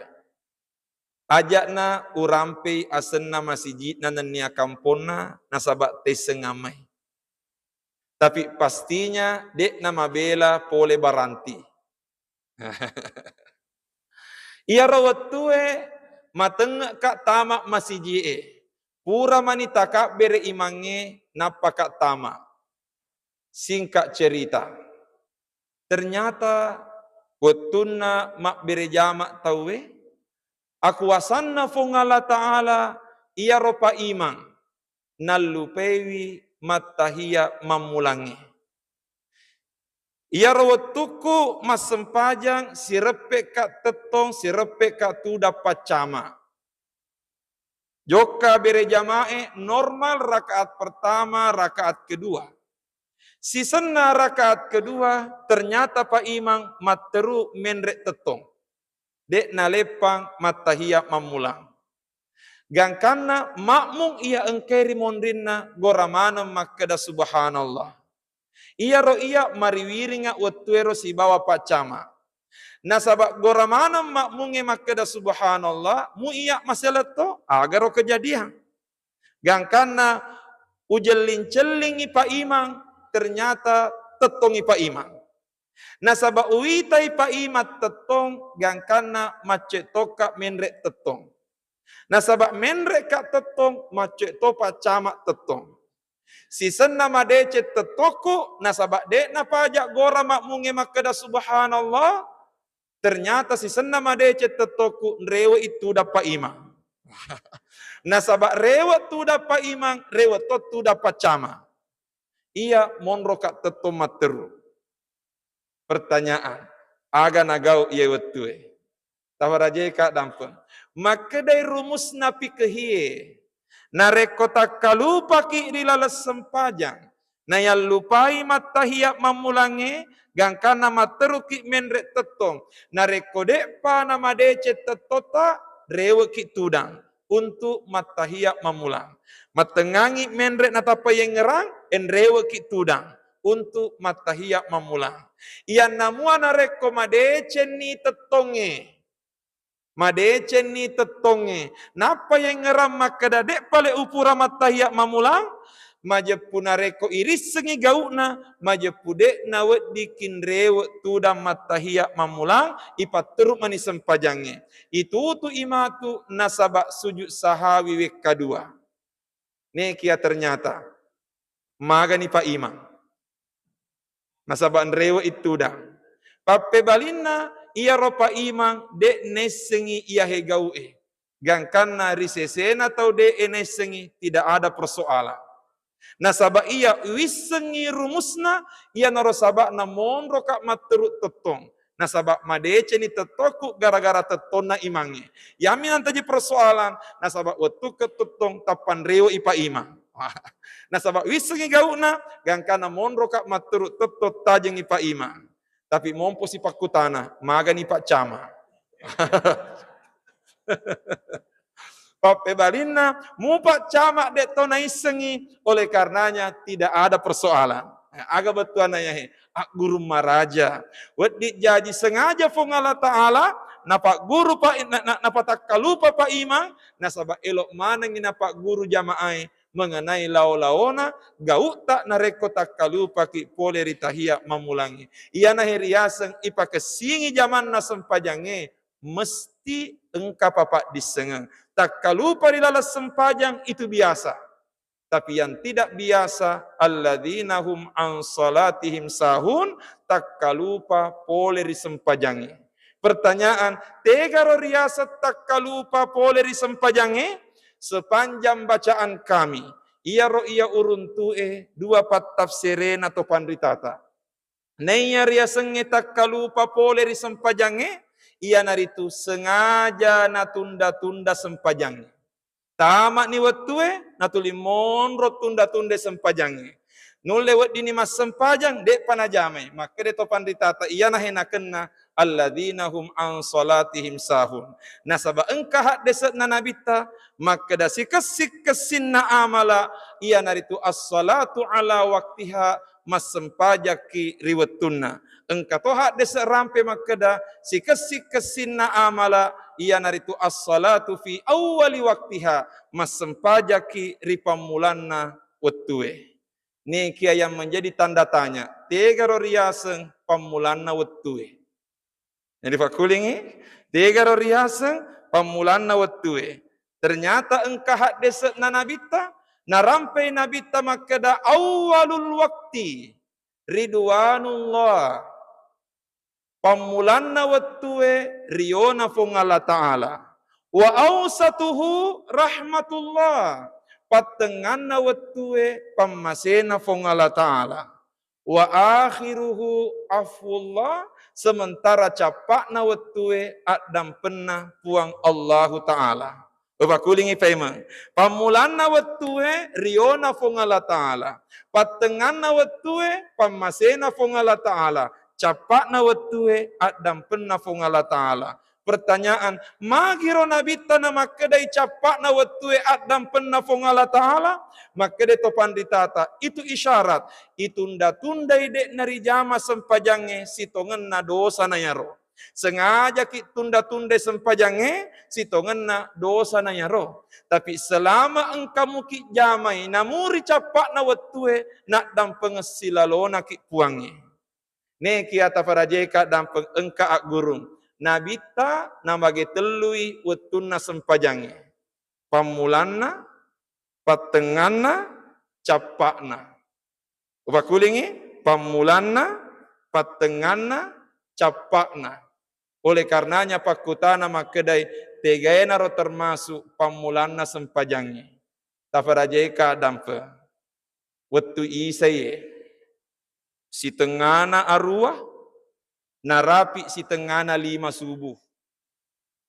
Aja'na urampei asenna masiji'na nennia kamponna nasaba tesseng amai. Tapi pastinya de'na mabela pole baranti. Iyaro wettue matengnge'ka tama masiji'e. Pura mani takabbere imangnge nappaka tama. Singkat cerita, ternyata wettunna mabbere jama tauwe, akuasanna Puang Allah Ta'ala iyaro paimang nallupaiwi mattahiya mammulangnge. Iyaro wettukku massempajang, sireppekka tettong, sireppekka tudang paccama. Jokka bere jamae normal rakaat pertama, rakaat kedua. Sisenna rakaat kedua, ternyata Pak Imang matteru menre tettong. De' naleppang mattahiya mammulang. Gangkanna makmum iya engkai ri monrinna gora maneng makkeda, "Subhanallah." Iyaro iya mariwiringa wettuero sibawa paccama. Nasaba gora maneng makmungnge makkeda, "Subhanallah," mu iya maseletto, agaro kejadian. Gangkanna ujelling-cellingi Pak Imang, ternyata tettongi Pak Imang. Nasaba uwitai Pak Imang tettong, gangkanna macce tokka menre tettong. Nasaba menreka tettong, macce to paccama tettong. Sisenna madeceng tettokku, nasaba de'na paja gora makmungnge makkeda, "Subhanallah," ternyata sisenna madeceng tettokku, nrewe'i tudang Pak Imang. Nasaba rewe' tudang Pak Imang, rewe' to tudang paccama. Iya monroka tettong matteru. Pertanyaan, aga nagau iye wettue? Tawarajeka dampeng. Makkedai rumusna pikehie, narekko takkalupaki ri laleng sempajang, nayallupai mattahiya mammulangnge, gangkanna matteruki menre tettong. Narekko de'pa namadeceng tettotta, rewe'ki tudang untuk mattahiya mammulang. Mattengngangi menre natappa yengngerang, enrewe'ki tudang untuk mattahiya mammulang. Iyanna mua narekko madecenni tettongnge, Madecenni tettongnge. Nappa yengngerang makkeda, "De'pa le upura mattahiya mammulang?" Majeppu narekko irissengngi gau'na, majeppu de'na weddikki nrewe tudang mattahiya mammulang, ipatteru mani sempajangnge. Itutu'i matu nasaba sujud sahawi wekka dua. Nekia ternyata magani Pak Imam. Nasaba nrewe ittudang. Pappebalinna iyaro Pak Imam de' naissengngi iyahe gau'e. Gangkanna ri sesena tau de'e naissengngi, tidak ada persoalan. Nasaba iya wissengngi rumusna, iyanaro saba'na monroka matteru tettong. Nasaba madeceni tettokku gara-gara tettonna imangnge. Yammi nantaji persoalan, nasaba wettukku tettong tappa nrewe'i Pak Imam. Nasaba wissengngi gau'na, gangkanna monroka matteru tettong tajengngi Pak Imam. Tapi mompo si pakkutana, magani Pak Camat? Pappebalinna, mu Pak Camat de' to naissengngi, oleh karenanya tidak ada persoalan. Aga bettuanna iyahe? Agguru maraja. Wedding jaji sengaja Puang Allah Ta'ala napagguru Pak, na, na, napatakkalupa Pak Imam, nasaba elo manengngi napagguru jamaae mengenai lao-laona gau'ta narekko takkalupaki pole ri tahiya mammulangnge. Iyanahe riaseng ipakessingi jamanna sempajangnge, mesti engka papaddissengeng. Takkalupa ri laleng sempajang itu biasa. Tapi yang tidak biasa, alladzina hum an salatihim sahun, takkalupa pole ri sempajangnge. Pertanyaan, tegaro riaseng takkalupa pole ri sempajangnge? Sepanjang bacaan kami, iyaro iya uruntu'e dua pattafsirena to panritata. Naiya riasengnge takkalupa pole ri sempajangnge, iyanaritu sengaja natunda-tunda sempajangnge. Tama'ni wettue, natuli monro tunda-tunda sempajangnge. Nulle weddinni massempajang, de'pa najamai. Makkeda to panritata, iyanahe nakenna, alladzina hum an salatihim sahun. Nasaba engka haddese'na Nabitta, makkeda sikessi-kessinna amala, iyanaritu as-salatu ala waktiha, massempajakki ri wettunna. Engka to haddese' rampe makkeda, sikessi-kessinna amala, iyanaritu as-salatu fi awwali waktiha, massempajakki ri pammulanna wettue. Nekia yang menjadi tanda tanya, tegaro riaseng pammulanna wettue? Jadi fakkulingi, tegaro riaseng pammulanna wettue? Ternyata engka haddese'na Nabitta, narampei Nabitta makkeda, awwalul wakti ridwanullah. Pammulanna wettue riona Puang Allah Ta'ala. Wa ausatuhu rahmatullah. Pattengnganna wettue pammasena Puang Allah Ta'ala. Wa akhiruhu afwullah, sementara cappa'na wettue addampenna Puang Allahu Ta'ala. Upakulingi paimeng. Pammulanna wettue riona Puang Allah Ta'ala. Pattengnganna wettue pammasena Puang Allah Ta'ala. Cappa'na wettue addampenna Puang Allah Ta'ala. Pertanyaan, magiro Nabitta namakkedai cappa'na wettue addampenna Puang Allah Ta'ala? Makkeda to panritata, itu isyarat, itunda-tundai de' narijama sempajangnge sitongenna dosana yaro. Sengajaki tunda-tundai sempajangnge sitongenna dosana yaro. Tapi selama engka muki jamai, namuri cappa'na wettue, naddampengeng silalonaki Puangnge. Nekia taparajeka dampeng engka aggurung. Nabitta namage tellui wettunna sempajangnge. Pammulanna, pattengnganna, cappa'na. Upakulingi, pammulanna, pattengnganna, cappa'na. Oleh karenanya pakkutana makkedai, tegaenaro termasuk pammulanna sempajangnge? Taparajeka dampeng. Wettu isai e, sitengngana arua, narapi sitengngana lima subuh.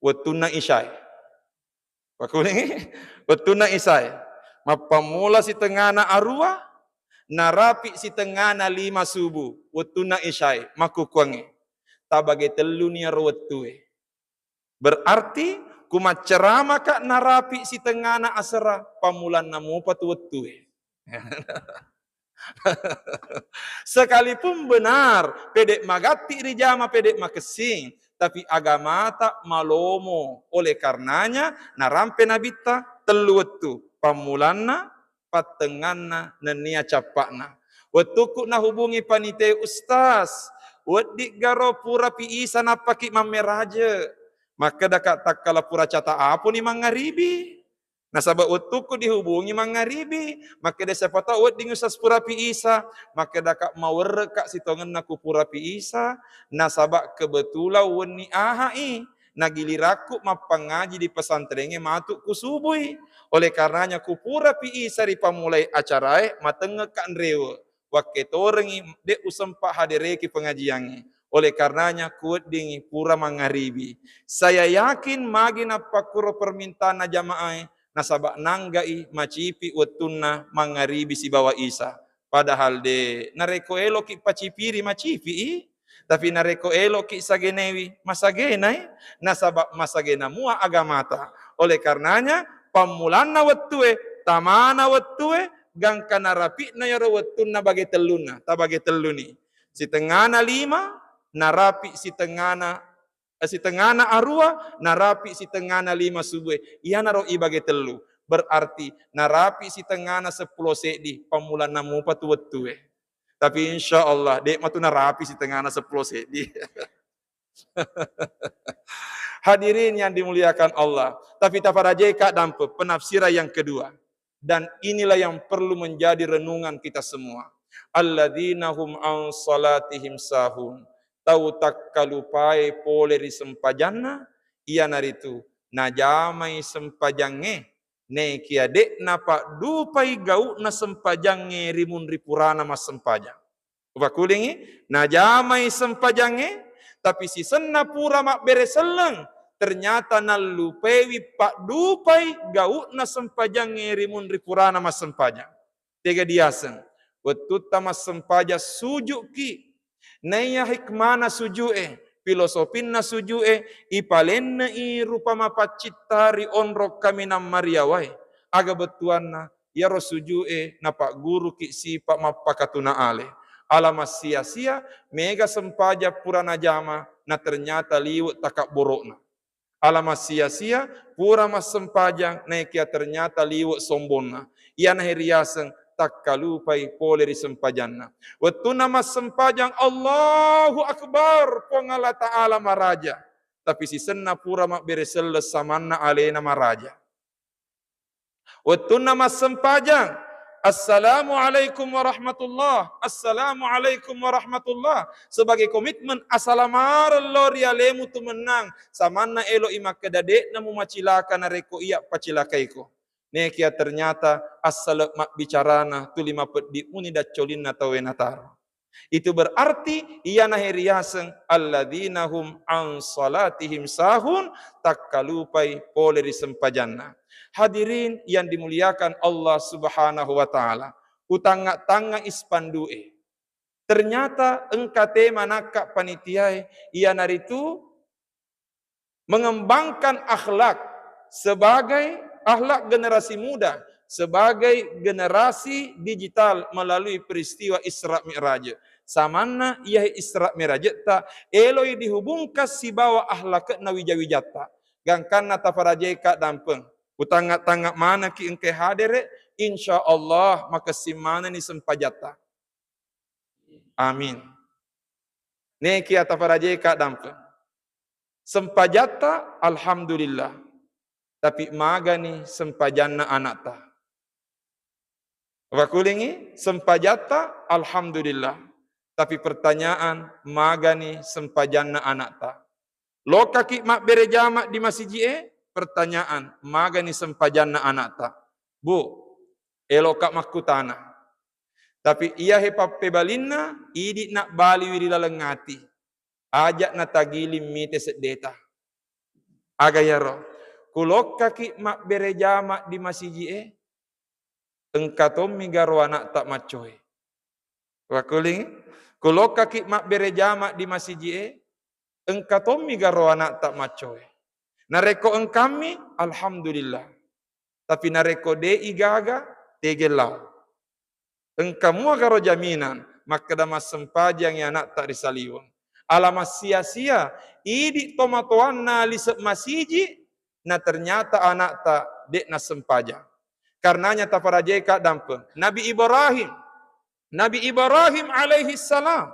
Wettunna isai. Pakulingi? Wettunna isai. Mappammula sitengngana arua, narapi sitengngana lima subuh. Wettunna isai. Makkukkuangnge. Tabage telluni aro wettue. Berarti ku macceramaka narapi sitengngana asera, pammulanna mupa tu wettue. Sekalipun benar, pede magatti rijama, pede makessing, Tapi agamata malomo, oleh karenanya narampe nabitta tellu wettu, pammulanna, pattengnganna, nennia cappa'na. Wettukku nahubungi panitia, "Ustaz, weddiggaro purapi Isa nappaki mammeraje?" Makkedaka, "Takkala pura cata aponi mangngaribi." Nasaba wettukku dihubungi mangngaribi, makkeda, "Siapa tahu wedding Ustaz purapi Isa." Makkedaka, "Mawerrekka sitongenna ku purapi Isa, nasaba kebetulan wenni ahai, nagilirakku mappangaji di pesantrengnge matu ku subui. Oleh karenanya ku purapi Isa ripammulai acarae, matengngekka nrewe." Wakketorengngi, de' usempa hadereki pengajiangnge. Oleh karenanya kuweddingngi pura mangngaribi. Saya yakin magi nappakkuro permintaanna jamaae, nasaba nanggai macipi wettunna mangngaribi sibawa Isa. Padahal de, narekko eloki pacipiri, macipi'i, tapi narekko eloki sagenewi, masagenai, nasaba masagena mua agamata. Oleh karenanya, pammulanna wettue, tamana wettue, gangka narapi'na yaro wettunna bage tellunna, tabage telluni. Sitengngana lima, narapi sitengngana, eh, sitengngana arua, narapi sitengngana lima subue. Iyanaro ibage tellu. Berarti narapi sitengngana seppulo seddi, pammulanna mupa tu wettue. Tapi insya Allah, de' matu narapi sitengngana seppulo seddi. Hadirin yang dimuliakan Allah, tapi taparajeka dampe penafsiran yang kedua. Dan inilah yang perlu menjadi renungan kita semua. Alladzina hum an salatihim sahun. Tau takkalupae pole ri sempajanna, iyanaritu najamai sempajangnge, nekia de' napaddupai gau'na sempajangnge ri munri purana massempajang. Upakulingi, najamai sempajangnge, tapi sisenna pura mabbere selleng, ternyata nallupaiwi paddupai gau'na sempajangnge ri munri purana massempajang. Tega diaseng, wettutta massempajang suju'ki. Naiya hikmana suju'e, filosopinna suju'e, ipalenne'i rupa mapaccitta ri onrong kaminang mariawae. Aga bettuanna? Iyaro suju'e napagguruki sipa mappakatuna ale. Ala massia-sia, mega sempajang pura najama, na ternyata liwe' takabboro'na. Ala massia-sia, pura massempajang, naekia ternyata liwe' sombonna. Iyanahe riaseng takkalupai pole ri sempajanna. Wettunna massempajang, Allahu Akbar, Puang Allah Ta'ala maraja. Tapi sisenna pura mabbere selleng samanna alena maraja. Wettunna massempajang, "Assalamualaikum warahmatullah, assalamualaikum warahmatullah." Sebagai komitmen, asalamareng lao ri alemu tu mennang, samanna elo'i makkeda, "De'na mumacilaka narekko iya pacilakaiko." Nekia ternyata assala mabbicarana tuli mapeddi muni daccolinna tauwe nataro. Itu berarti iyanahe riaseng alladzina hum an salatihim sahun, takkalupai pole ri sempajanna. Hadirin yang dimuliakan Allah Subhanahu wa Ta'ala, utangnga-tangngai spandue. Ternyata engka tema nakka panitiae, iyanaritu mengembangkan akhlak sebagai akhlak generasi muda, sebagai generasi digital melalui peristiwa Isra Mi'raj. Samanna iyahe Isra Mi'rajetta eloi dihubungkan sibawa akhlakna wija-wijatta. Gangkanna taparajeka dampeng. Utangnga-tangnga maneki engke hadere, insya Allah makessing maneni sempajatta. Amin. Nekia taparajeka dampeng. Sempajatta, alhamdulillah. Tapi magani sempajanna anakta? Wakulingi, sempajatta, alhamdulillah. Tapi pertanyaan, magani sempajanna anakta? Lokaki mabbere jama di masiji'e, pertanyaan, magani sempajanna anakta? Bu, eloka makkutana. Tapi iyahe pappebalinna, idi nabbaliwi ri laleng ati. Aja natagiling mite seddeta. Aga yaro? Kulokkaki mabbere jama di masiji'e, engka tommi garo anakta maccoe. Wakuling, kulokkaki mabbere jama di masiji'e, engka tommi garo anakta maccoe. Narekko engkammi, alhamdulillah. Tapi narekko de'i gaga, tege lao. Engka mua garo jaminan makkeda massempajangi anakta ri saliweng. Ala massia-sia idi tomatoanna lise masiji, na ternyata anakta de'na sempajang. Karenanya taparajeka dampeng. Nabi Ibrahim, Nabi Ibrahim alaihi salam,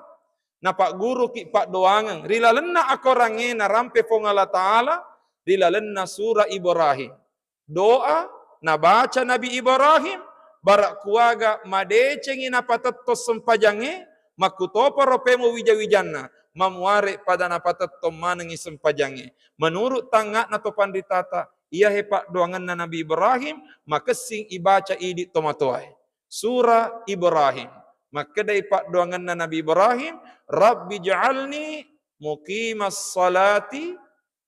napagguruki paddoangeng ri lalenna akorangnge narampe Puang Allah Ta'ala ri lalenna sura Ibrahim. Doa nabaca Nabi Ibrahim, bara kuaga madecengi napatettong sempajangnge, makkutoparo pemo wija-wijanna, mamuare pada napatettong manengi sempajangnge. Menurut tangnga'na to panritata, iyahe paddoangenna Nabi Ibrahim, makessing ibaca idi tomatoae. Sura Ibrahim. Makkedai paddoangenna Nabi Ibrahim, "Rabbi ja'alni muqimas salati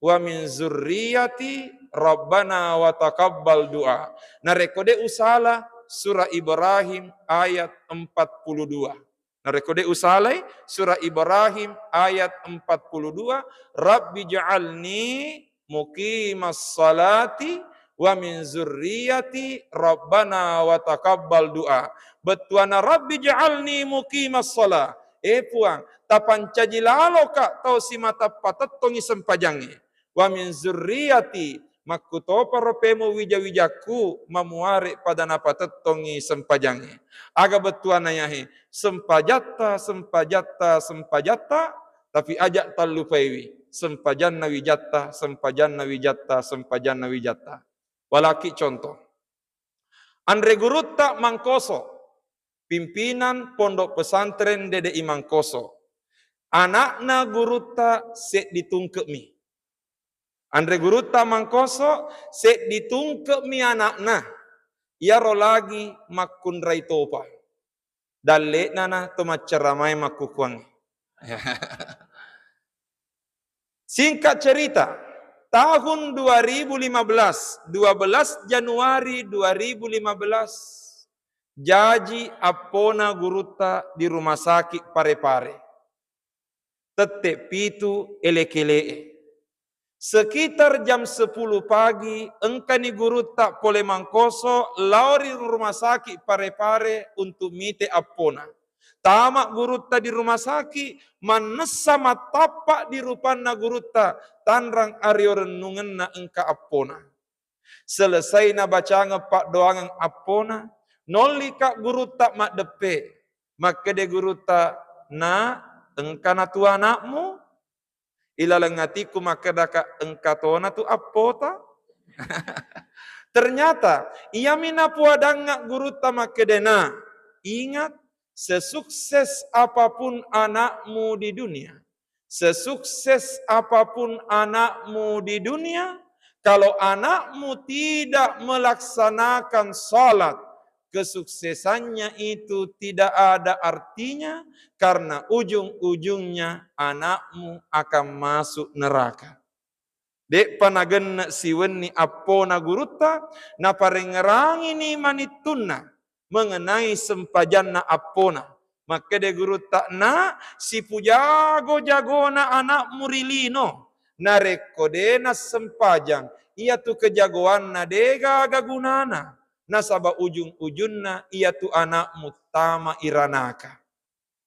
wa min zurriyati rabbana wa taqabbal du'a." Narekko de usala, sura Ibrahim ayat empat puluh dua. Narekko de usalai, sura Ibrahim ayat empat puluh dua, "Rabbi ja'alni muqimas salati wa min zurriyati rabbana wa taqabbal du'a." Bettuanna, "Rabbi ja'alni muqimas salah." Eh Puang, tapancaji laloka tau simata patettongi sempajangnge. "Wa min zurriyati," makkutoparo pemo wija-wijakku mamuare pada napatettongi sempajangnge. Aga bettuanna yahe, sempajatta, sempajatta, sempajatta, tapi aja tallupaiwi sempajanna wijatta, sempajanna wijatta, sempajanna wijatta. Walaki contoh. Anre gurutta Mangkoso, pimpinan Pondok Pesantren Dede Imangkoso. Anakna gurutta seddi tungke'mi. Anre gurutta Mangkoso, seddi tungke'mi anakna. Iyaro lagi makkunrai topa. Dalle'na na to maccaramae makkukkuangnge. Singkat cerita, tahun dua ribu lima belas, dua belas Januari dua ribu lima belas, jaji appona gurutta di rumah sakit Parepare. Tette pitu ele-kele'e. Sekitar jam sepuluh pagi, engkani gurutta pole Mangkoso lao ri rumah sakit Parepare untuk mite appona. Tama gurutta di rumah sakit, mannessa mattappa di rupanna gurutta, tanrang ario rennungenna engka appona. Selesai nabacangeng paddoangeng appona, nollika gurutta maddeppe. Makkede gurutta, "Na, engka natu anakmu?" Ilaleng atikku makkedaka, "Engka tona tu appota." Ternyata iyami napuadangnga gurutta makkedena, "Ingat, sesukses apapun anakmu di dunia, sesukses apapun anakmu di dunia, kalau anakmu tidak melaksanakan salat, kesuksesannya itu tidak ada artinya, karena ujung-ujungnya anakmu akan masuk neraka." De'pa nagenne siwenni appona gurutta, naparengngerangini manittunna mengenai sempajanna appona. Makkede gurutta, "Na, sipujago-jagona anakmu ri lino. Narekko de nassempajang, iyatu kejagoanna de gaga gunana. Nasaba ujung-ujunna iyatu anakmu tama iranaka."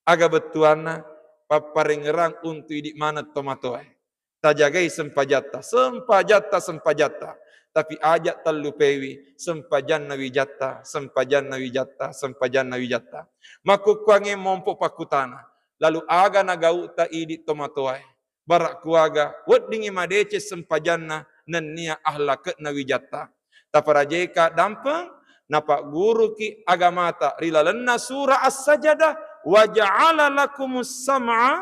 Aga bettuanna? Papparengngerang untu idi maneng tomatoae. Tajagai sempajatta, sempajatta, sempajatta. Tapi aja tallupaiwi sempajanna wijatta, sempajanna wijatta, sempajanna wijatta. Makkukkuangnge mompo pakkutana, lalu aga nagau'ta idi tomatoae? Bara kuaga weddingngi madeceng sempajanna nennia ahlake'na wijatta. Taparajeka dampeng, napagguruki agamata ri lalenna sura As-Sajadah, "Wa ja'ala lakumus sam'a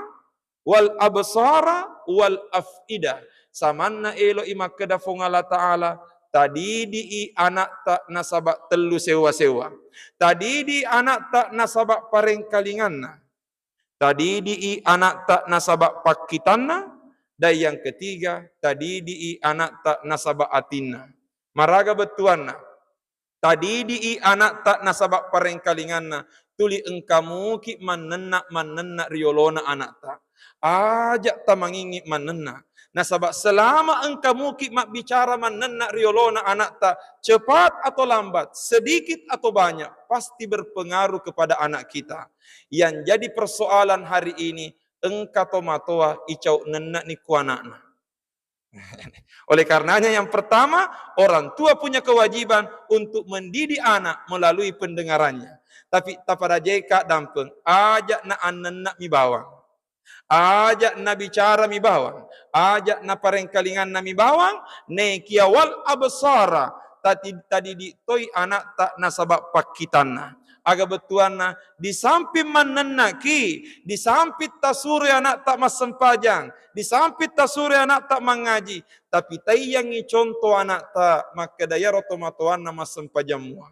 wal absara wal af'idah." Samanna elo'i makkeda Puang Allah Ta'ala, "Tadidi'i anakta nasaba tellu sewa-sewa. Tadidi'i anakta nasaba parengkalinganna. Tadidi'i anakta nasaba pakkitanna, dan yang ketiga, tadidi'i anakta nasaba atinna." Maraga bettuanna? Tadidi'i anakta nasaba parengkalinganna, tuli engka muki mannenna-mannenna riolona anakta. Aja tamangingi mannenna. Nasaba selama engka muki mabbicara mannenna riolona anakta, cepat atau lambat, sedikit atau banyak, pasti berpengaruh kepada anak kita. Yang jadi persoalan hari ini, engka tomatoa icau nenne'ni ku ana'na. Oleh karenanya, yang pertama, orang tua punya kewajiban untuk mendidik anak melalui pendengarannya. Tapi taparajaika dampeng, aja na annenne'mi bawang. Aja na bicara mi bawang, aja na parengkalinganna mi bawang, nekia wal absara, tati-, tadidik toi anakta nasaba pakkitanna. Aga bettuanna, di samping mannennaki, di samping tasuroi anakta massempajang, di samping tasuroi anakta mangaji, tapi taiyangngi contoh anakta makkeda iyaro tomatoanna massempajang mua.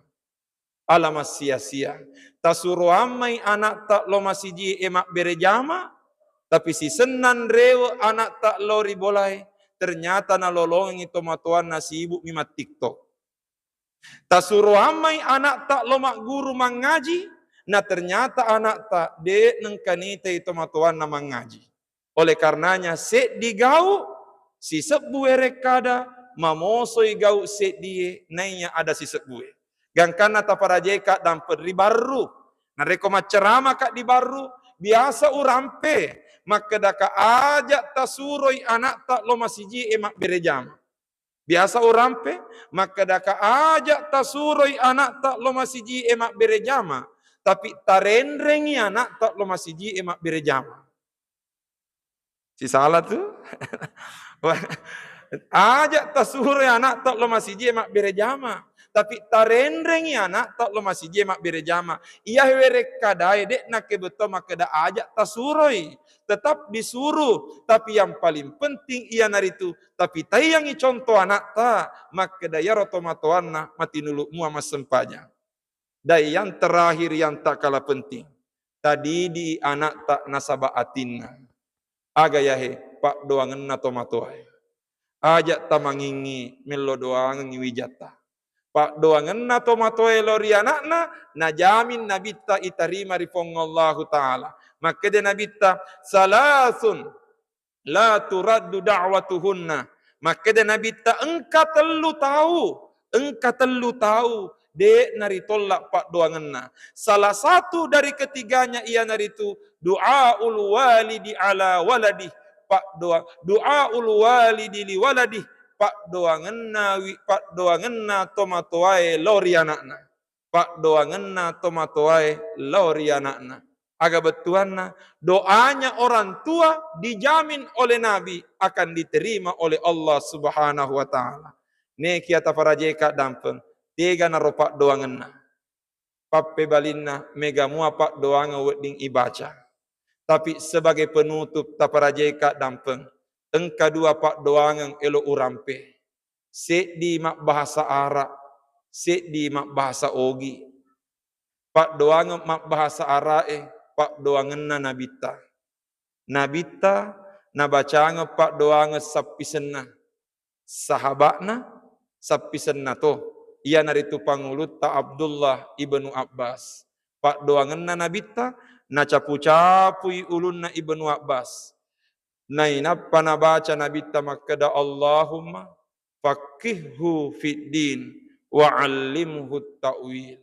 Ala massia-sia. Tasuroammai anakta lo masijie mabbere jama, tapi sisenna nrewe anakta lo ri bolae, ternyata nalolongengngi tomatoanna sibuk mi mattiktok. Tasuroammai anakta lo magguru mangaji, na ternyata anakta de nengka nitai tomatoanna mangaji. Oleh karenanya, seddi gau sisebbu werekkada, mamosoi gau seddie naiya ada sisebbue. Gangkanna taparajaika dampeng ri barru. Narekko macceramaka di barru, biasa urampe makkedaka aja tasuroi anakta lo masijie mabbere jama. Biasa urampe makkedaka aja tasuroi anakta lo masijie mabbere jama, tapi tarenrengi anakta lo masijie mabbere jama. Sisala tu. Aja tasuroi anakta lo masijie mabbere jama, tapi tarenrengi anakta lo masijie mabbere jama. Iya werekkadae de nakkebetto makkeda aja tasuroi, tetap disuruh, tapi yang paling penting iyanaritu, tapi taiyangngi contoh anakta makkeda iyaro tomatoanna matinulu mua massempajang. Dan yang terakhir yang tak kalah penting, tadidi anakta nasaba atinna. Aga yahe? Paddoangenna tomatoae. Aja tamangingngi mello doangengngi wijatta. Paddoangenna tomatoae lao ri anakna, najamin Nabitta itarima ri Puang Allahu Ta'ala. Makkeda Nabitta, salasun la turaddu da'watuhunna. Makkeda Nabitta, engka tellu tau, engka tellu tau de naritolla paddoangenna. Salah satu dari ketiganya iyanaritu du'aul walidi ala waladih, paddoa-, du'aul walidi li waladih, paddoangenna wi-, paddoangenna tomatoae lao ri anakna. Paddoangenna tomatoae lao ri anakna. Aga bettuanna, doanya orang tua dijamin oleh Nabi akan diterima oleh Allah Subhanahu wa Ta'ala. Nekia taparajeka dampeng, tega naro paddoangenna. Pappebalinna, mega mua paddoangeng wedding ibaca. Tapi sebagai penutup, taparajeka dampeng, engka dua paddoangeng elo urampe. Seddi mabbahasa Arab, seddi mabbahasa Ogi. Paddoangeng mabbahasa Ara'e, paddoangenna Nabitta. Nabitta nabacangeng paddoangeng sappisenna. Sahaba'na sappisenna to, iyanaritu pangulutta Abdullah ibnu Abbas. Paddoangenna Nabitta, nacapu-capui ulunna Ibnu Abbas. Nainappa nabaca Nabitta makkeda, Allahumma faqqihhu fid din wa allimhu ta'wil.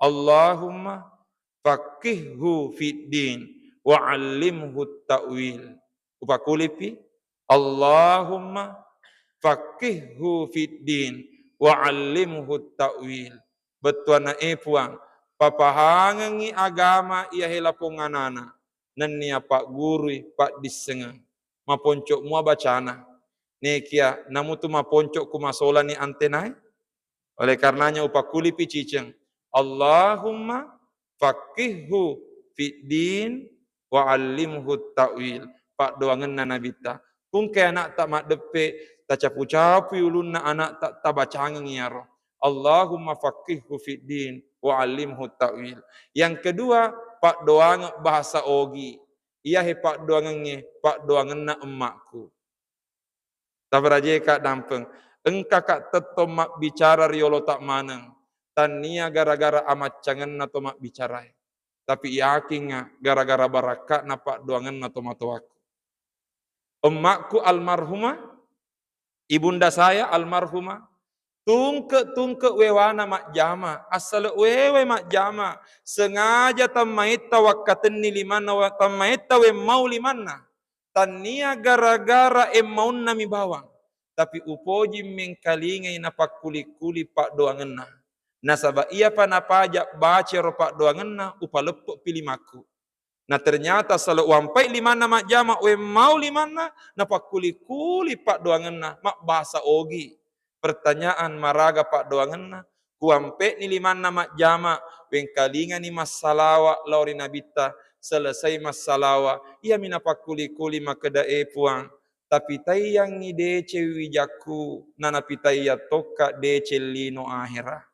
Allahumma faqqihhu fid din wa allimhu ta'wil. Upakulipi, Allahumma faqqihhu fid din wa allimhu ta'wil. Bettuanna, e Puang, papahangengngi agama iyahe lapong anana, nennia paggurui paddissengeng. Maponco mua bacana. Nekia namutu maponco ku masolani antenae. Oleh karenanya upakulipi ciceng, Allahumma faqqihhu fid din wa allimhu ta'wil. Paddoangenna Nabitta. Kungke anakta maddeppe, tacapu-capui ulunna anakta, tabacangeng iyaro. Allahumma faqqihhu fid din wa allimhu ta'wil. Yang kedua, paddoangeng bahasa Ogi. Iyahe paddoangengnge, paddoangenna emmakku. Tabarajeka dampeng, engkaka tettong mabbicara riolota maneng, tannia gara-gara amaccangenna to mabbicarae, tapi yakinga gara-gara barakka'na paddoangenna tomatoakku. Emmakku almarhumah, ibunda saya almarhumah, Tungke-tungke wewana majjama, assala wewe majjama, sengaja tammaitta wakkatenni limanna, wa-, tammaitta wemmau limanna. Tannia gara-gara emmaunnami bawang, tapi upoji mengkalingai napakkuli-kuli paddoangenna. Nasaba iyapa napaja bacero paddoangenna, upaleppe'pi limakku. Na ternyata salo uampai limanna majjama, wemmau limanna, napakkuli-kuli paddoangenna, mabbasa ogi. Pertanyaan, maraga paddoangenna? Kuampe'ni limanna majjama, wengkalingani massalawa lao ri Nabitta, selesai massalawa, iyami napakkuli-kuli makkeda, "E Puang, tapitaiyangngi deceng wijakku, nanapitaiya tokka deceng lino ahera."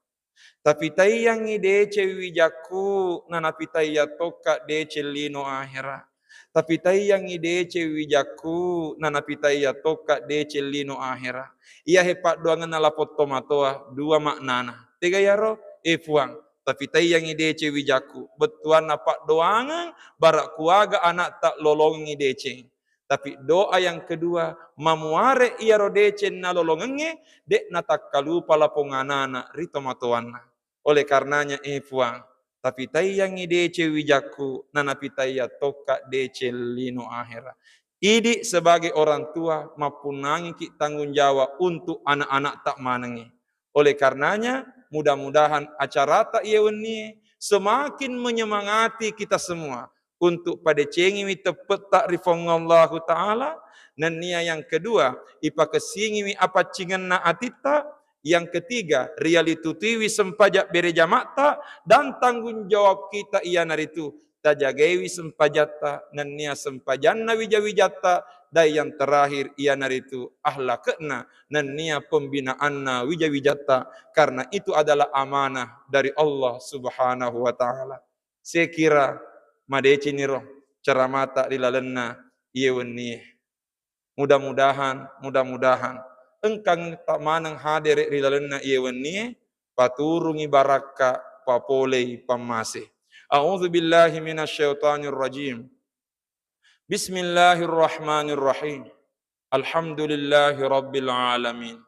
Tapitaiyangngi deceng wijakku, nanapitaiya tokka deceng lino ahera. Tapitaiyangngi deceng wijakku, nanapitaiya tokka deceng lino ahera. Iyahe paddoangenna lapong tomatoa, dua maknana. Tega iyaro? E Puang, tapitaiyangngi deceng wijakku. Bettuanna paddoangeng, bara kuaga anakta lolongengngi deceng. Tapi doa yang kedua, mamuare iyaro deceng nalolongengnge, de' natakkalupa lapong anana ri tomatoanna. Oleh karenanya, e Puang, tapitaiyangngi deceng wijakku, nanapitaiya tokka deceng lino ahera. Idi sebagai orang tua, mappunnangiki tanggung jawab untuk anak-anakta manengnge. Oleh karenanya, mudah-mudahan acarata iye wennie semakin menyemangati kita semua untuk padecengiwi teppe'ta ri Puang Allahu Ta'ala, nennia yang kedua, ipakessingiwi apaccingenna atitta, yang ketiga, rialitutuiwi sempajang berejama'ta dan tanggung jawab kita iyanaritu tajagaiwi sempajatta, nennia sempajanna wija-wijatta, dan yang terakhir iyanaritu ahlake'na, nennia pembinaanna wija-wijatta, karena itu adalah amanah dari Allah Subhanahu wa Ta'ala. Sekira madeceniro ceramata ri lalenna iye wennie. Mudah-mudahan, mudah-mudahan engkang ta maneng hadere ri lalenna iye wennie, paturungi barakka, papolei pammase. A'udzu billahi minasy syaithanir rajim. Bismillahirrahmanirrahim. Alhamdulillahi rabbil alamin.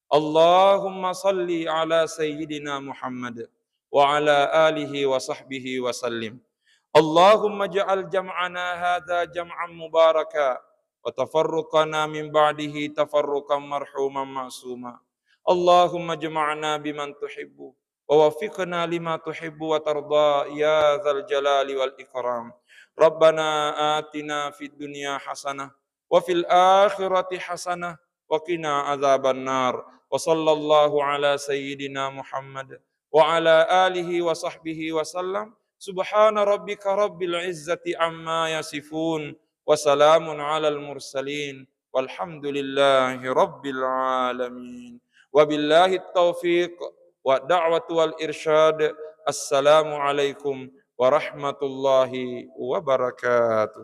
Allahumma salli ala sayyidina Muhammad wa ala alihi wa sahbihi wa sallim. Allahumma ja'al jam'ana hadza jam'an mubaraka wa tafarruqana min ba'dihi tafarruqan marhuman ma'suma. Allahumma jam'ana biman tuhibbu wa waffiqna lima tuhibbu wa tarda ya dzal jalali wal ikram. Rabbana atina fid dunya hasanah wa fil akhirati hasanah wa qina adzabannar. Wa sallallahu ala sayyidina Muhammad wa ala alihi wa sahbihi wa sallam. Subhana rabbika rabbil izzati amma yasifun. Wa salamun alal mursalin. Walhamdulillahi rabbil alamin. Wabillahi taufiq wa da'watu wal irsyad. Assalamualaikum warahmatullahi wabarakatuh.